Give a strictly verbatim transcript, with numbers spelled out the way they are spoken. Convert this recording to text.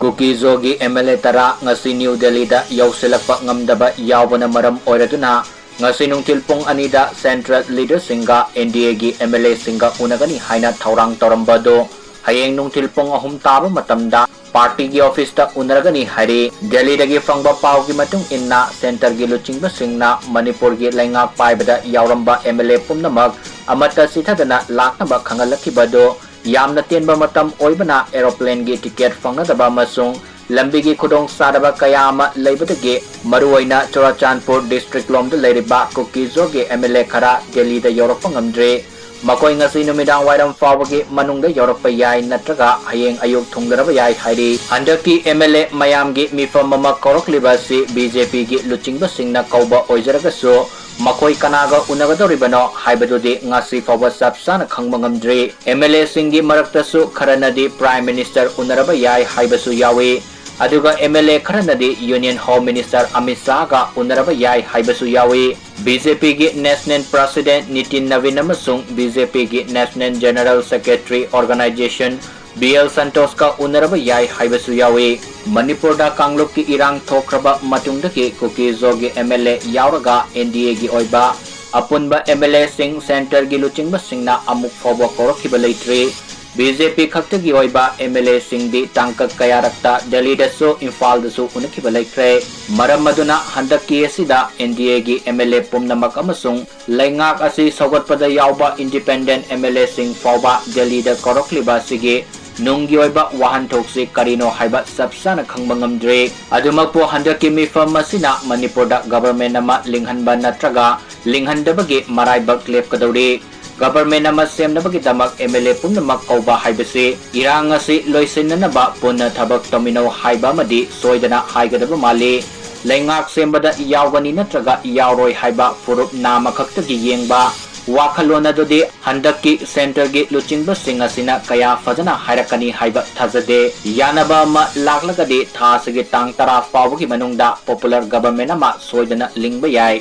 ꯀꯨꯀꯤꯖꯣꯒꯤ M L A ꯇꯔꯥ ꯉꯁꯤ new ꯗꯦꯜꯂꯤꯗ ꯌꯧꯁꯤꯜꯂꯛꯄ ꯉꯝꯗꯕ ꯌꯥꯎꯕꯅ ꯃꯔꯝ ꯑꯣꯏꯔꯗꯨꯅ, ꯉꯁꯤ ꯅꯨꯡꯊꯤꯜ ꯄꯨꯡ ꯑꯅꯤꯗ central leaderꯁꯤꯡꯒ N D Aꯒꯤ ꯑꯦꯝ ꯑꯦꯜ ꯑꯦꯁꯤꯡꯒ ꯎꯅꯒꯅꯤ ꯍꯥꯏꯅ ꯊꯧꯔꯥꯡ ꯇꯧꯔꯝꯕ ꯑꯗꯨ ꯍꯌꯦꯡ ꯅꯨꯡꯊꯤꯜ ꯄꯨꯡ ꯑꯍꯨꯝ ꯇꯥꯕ ꯃꯇꯝꯗ partyꯒꯤ officeꯇ ꯎꯅꯔꯒꯅꯤ ꯍꯥꯏꯔꯤ꯫ ꯗꯦꯜꯂꯤꯗꯒꯤ ꯐꯪꯕ ꯄꯥꯎꯒꯤ ꯃꯇꯨꯡ ꯏꯟꯅ, centreꯒꯤ ꯂꯨꯆꯤꯡꯕꯁꯤꯡꯅ ꯃꯅꯤꯄꯨꯔꯒꯤ ꯂꯩꯉꯥꯛ ꯄꯥꯏꯕꯗ ꯌꯥꯎꯔꯝꯕ ꯑꯦꯝ ꯑꯦꯜ ꯑꯦ ꯄꯨꯝꯅꯃꯛ ꯑꯃꯠꯇ ꯆꯤꯊꯗꯅ ꯂꯥꯛꯅꯕ ꯈꯪꯍꯜꯂꯛꯈꯤꯕ ꯑꯗꯨ ꯌꯥꯝꯅ ꯇꯦꯟꯕ ꯃꯇꯝ ꯑꯣꯏꯕꯅ aeroplaneꯒꯤ ticket ꯐꯪꯅꯗꯕ ꯑꯃꯁꯨꯡ ꯂꯝꯕꯤꯒꯤ ꯈꯨꯗꯣꯡꯆꯥꯗꯕ ꯀꯌꯥ ꯑꯃ ꯂꯩꯕꯗꯒꯤ ꯃꯔꯨꯑꯣꯏꯅ ꯆꯨꯔꯥꯆꯥꯟꯄꯨꯔ district ꯂꯣꯝꯗ ꯂꯩꯔꯤꯕ ꯀꯨꯀꯤꯖꯣꯒꯤ ꯑꯦꯝ ꯑꯦꯜ ꯑꯦ ꯈꯔ ꯗꯦꯜꯂꯤꯗ ꯌꯧꯔꯛꯄ ꯉꯝꯗ꯭ꯔꯤ꯫ ꯃꯈꯣꯏ ꯉꯁꯤ ꯅꯨꯃꯤꯗꯥꯡ ꯋꯥꯏꯔꯝ ꯐꯥꯎꯕꯒꯤ ꯃꯅꯨꯡꯗ ꯌꯧꯔꯛꯄ ꯌꯥꯏ ꯅꯠꯇ꯭ꯔꯒ ꯍꯌꯦꯡ ꯑꯌꯨꯛ ꯊꯨꯡꯂꯔꯕ ꯌꯥꯏ ꯍꯥꯏꯔꯤ꯫ ꯍꯟꯗꯛꯀꯤ ꯑꯦꯝ ꯑꯦꯜ ꯑꯦ ꯃꯌꯥꯝꯒꯤ ꯃꯤꯐꯝ ꯑꯃ ꯀꯧꯔꯛꯂꯤꯕ ꯑꯁꯤ ꯕꯤ ꯖꯦ ꯄꯤꯒꯤ ꯂꯨꯆꯤꯡꯕꯁꯤꯡꯅ ꯀꯧꯕ ꯑꯣꯏꯖꯔꯒꯁꯨ, ꯃꯈꯣꯏ ꯀꯅꯥꯒ ꯎꯅꯒꯗꯧꯔꯤꯕꯅꯣ ꯍꯥꯏꯕꯗꯨꯗꯤ ꯉꯁꯤ ꯐꯥꯎꯕ ꯆꯞ ꯆꯥꯅ ꯈꯪꯕ ꯉꯝꯗ꯭ꯔꯤ꯫ ꯑꯦꯝ ꯑꯦꯜ ꯑꯦꯁꯤꯡꯒꯤ ꯃꯔꯛꯇꯁꯨ ꯈꯔꯅꯗꯤ Prime Minister ꯎꯅꯔꯕ ꯌꯥꯏ ꯍꯥꯏꯕꯁꯨ ꯌꯥꯎꯏ꯫ ꯑꯗꯨꯒ ꯑꯦꯝ ꯑꯦꯜ ꯑꯦ ꯈꯔꯅꯗꯤ Union Home Minister ꯑꯃꯤꯠ ꯁꯥꯍꯒ ꯎꯅꯔꯕ ꯌꯥꯏ ꯍꯥꯏꯕꯁꯨ ꯌꯥꯎꯏ꯫ ꯕꯤ ꯖꯦ ꯄꯤꯒꯤ National President ꯅꯤꯇꯤꯟ ꯅꯕꯤꯟ ꯑꯃꯁꯨꯡ ꯕꯤ ꯖꯦ ꯄꯤꯒꯤ National General Secretary Organization B L ꯁꯟꯇꯣꯁꯀ ꯎꯅꯔꯕ ꯌꯥꯏ ꯍꯥꯏꯕꯁꯨ ꯌꯥꯎꯏ꯫ ꯃꯅꯤꯄꯨꯔꯗ ꯀꯥꯡꯂꯨꯞꯀꯤ ꯏꯔꯥꯡ ꯊꯣꯛꯈ꯭ꯔꯕ ꯃꯇꯨꯡꯗꯒꯤ ꯀꯨꯀꯤꯖꯣꯒꯤ ꯑꯦꯝ ꯑꯦꯜ ꯑꯦ ꯌꯥꯎꯔꯒ ꯑꯦꯟ ꯗꯤ ꯑꯦꯒꯤ ꯑꯣꯏꯕ ꯑꯄꯨꯟꯕ ꯑꯦꯝ ꯑꯦꯜ ꯑꯦꯁꯤꯡ centreꯒꯤ ꯂꯨꯆꯤꯡꯕꯁꯤꯡꯅ ꯑꯃꯨꯛ ꯐꯥꯎꯕ ꯀꯧꯔꯛꯈꯤꯕ ꯂꯩꯇ꯭ꯔꯤ꯫ ꯕꯤ ꯖꯦ ꯄꯤ ꯈꯛꯇꯒꯤ ꯑꯣꯏꯕ ꯑꯦꯝ ꯑꯦꯜ ꯑꯦꯁꯤꯡꯗꯤ ꯇꯥꯡꯀꯛ ꯀꯌꯥꯔꯛꯇ ꯗꯦꯜꯂꯤꯗꯁꯨ ꯏꯝꯐꯥꯜꯗꯁꯨ ꯎꯅꯈꯤꯕ ꯂꯩꯈ꯭ꯔꯦ꯫ ꯃꯔꯝ ꯑꯗꯨꯅ ꯍꯟꯗꯛꯀꯤ ꯑꯁꯤꯗ ꯑꯦꯟ ꯗꯤ ꯑꯦꯒꯤ ꯑꯦꯝ ꯑꯦꯜ ꯑꯦ ꯄꯨꯝꯅꯃꯛ ꯑꯃꯁꯨꯡ ꯂꯩꯉꯥꯛ ꯑꯁꯤ ꯁꯧꯒꯠꯄꯗ ꯌꯥꯎꯕ independent ꯑꯦꯝ ꯑꯦꯜ ꯑꯦꯁꯤꯡ ꯐꯥꯎꯕ ꯗꯦꯜꯂꯤꯗ ꯀꯧꯔꯛꯂꯤꯕ ꯑꯁꯤꯒꯤ ꯅꯨꯡꯒꯤ ꯑꯣꯏꯕ ꯋꯥꯍꯟꯊꯣꯛꯁꯤ ꯀꯔꯤꯅꯣ ꯍꯥꯏꯕ ꯆꯞ ꯆꯥꯅ ꯈꯪꯕ ꯉꯝꯗ꯭ꯔꯤ꯫ ꯑꯗꯨꯃꯛꯄꯨ ꯍꯟꯗꯛꯀꯤ ꯃꯤꯐꯝ ꯑꯁꯤꯅ ꯃꯅꯤꯄꯨꯔꯗ government ꯑꯃ ꯂꯤꯡꯍꯟꯕ ꯅꯠꯇ꯭ꯔꯒ ꯂꯤꯡꯍꯟꯗꯕꯒꯤ ꯃꯔꯥꯏꯕꯛ ꯂꯦꯞꯀꯗꯧꯔꯤ꯫ Government ꯑꯃ ꯁꯦꯝꯅꯕꯒꯤꯗꯃꯛ ꯑꯦꯝ ꯑꯦꯜ ꯑꯦ ꯄꯨꯝꯅꯃꯛ ꯀꯧꯕ ꯍꯥꯏꯕꯁꯤ ꯏꯔꯥꯡ ꯑꯁꯤ ꯂꯣꯏꯁꯤꯟꯅꯅꯕ ꯄꯨꯟꯅ ꯊꯕꯛ ꯇꯧꯃꯤꯟꯅꯧ ꯍꯥꯏꯕ ꯑꯃꯗꯤ ꯁꯣꯏꯗꯅ ꯍꯥꯏꯒꯗꯕ ꯃꯥꯜꯂꯤ꯫ ꯂꯩꯉꯥꯛ ꯁꯦꯝꯕꯗ ꯌꯥꯎꯒꯅꯤ ꯅꯠꯇ꯭ꯔꯒ ꯌꯥꯎꯔꯣꯏ ꯍꯥꯏꯕ ꯐꯨꯔꯨꯞ ꯅꯥꯝꯃꯈꯛꯇꯒꯤ ꯌꯦꯡꯕ ꯋꯥꯈꯜꯂꯣꯟ ꯑꯗꯨꯗꯤ ꯍꯟꯗꯛꯀꯤ centreꯒꯤ ꯂꯨꯆꯤꯡꯕꯁꯤꯡ ꯑꯁꯤꯅ ꯀꯌꯥ ꯐꯖꯅ ꯍꯥꯏꯔꯛꯀꯅꯤ ꯍꯥꯏꯕ ꯊꯥꯖꯗꯦ꯫ ꯌꯥꯅꯕ ꯑꯃ ꯂꯥꯛꯂꯒꯗꯤ ꯊꯥ ꯑꯁꯤꯒꯤ ꯇꯥꯡ ꯇꯔꯥ ꯐꯥꯎꯕꯒꯤ ꯃꯅꯨꯡꯗ popular government ꯑꯃ ꯁꯣꯏꯗꯅ ꯂꯤꯡꯕ ꯌꯥꯏ꯫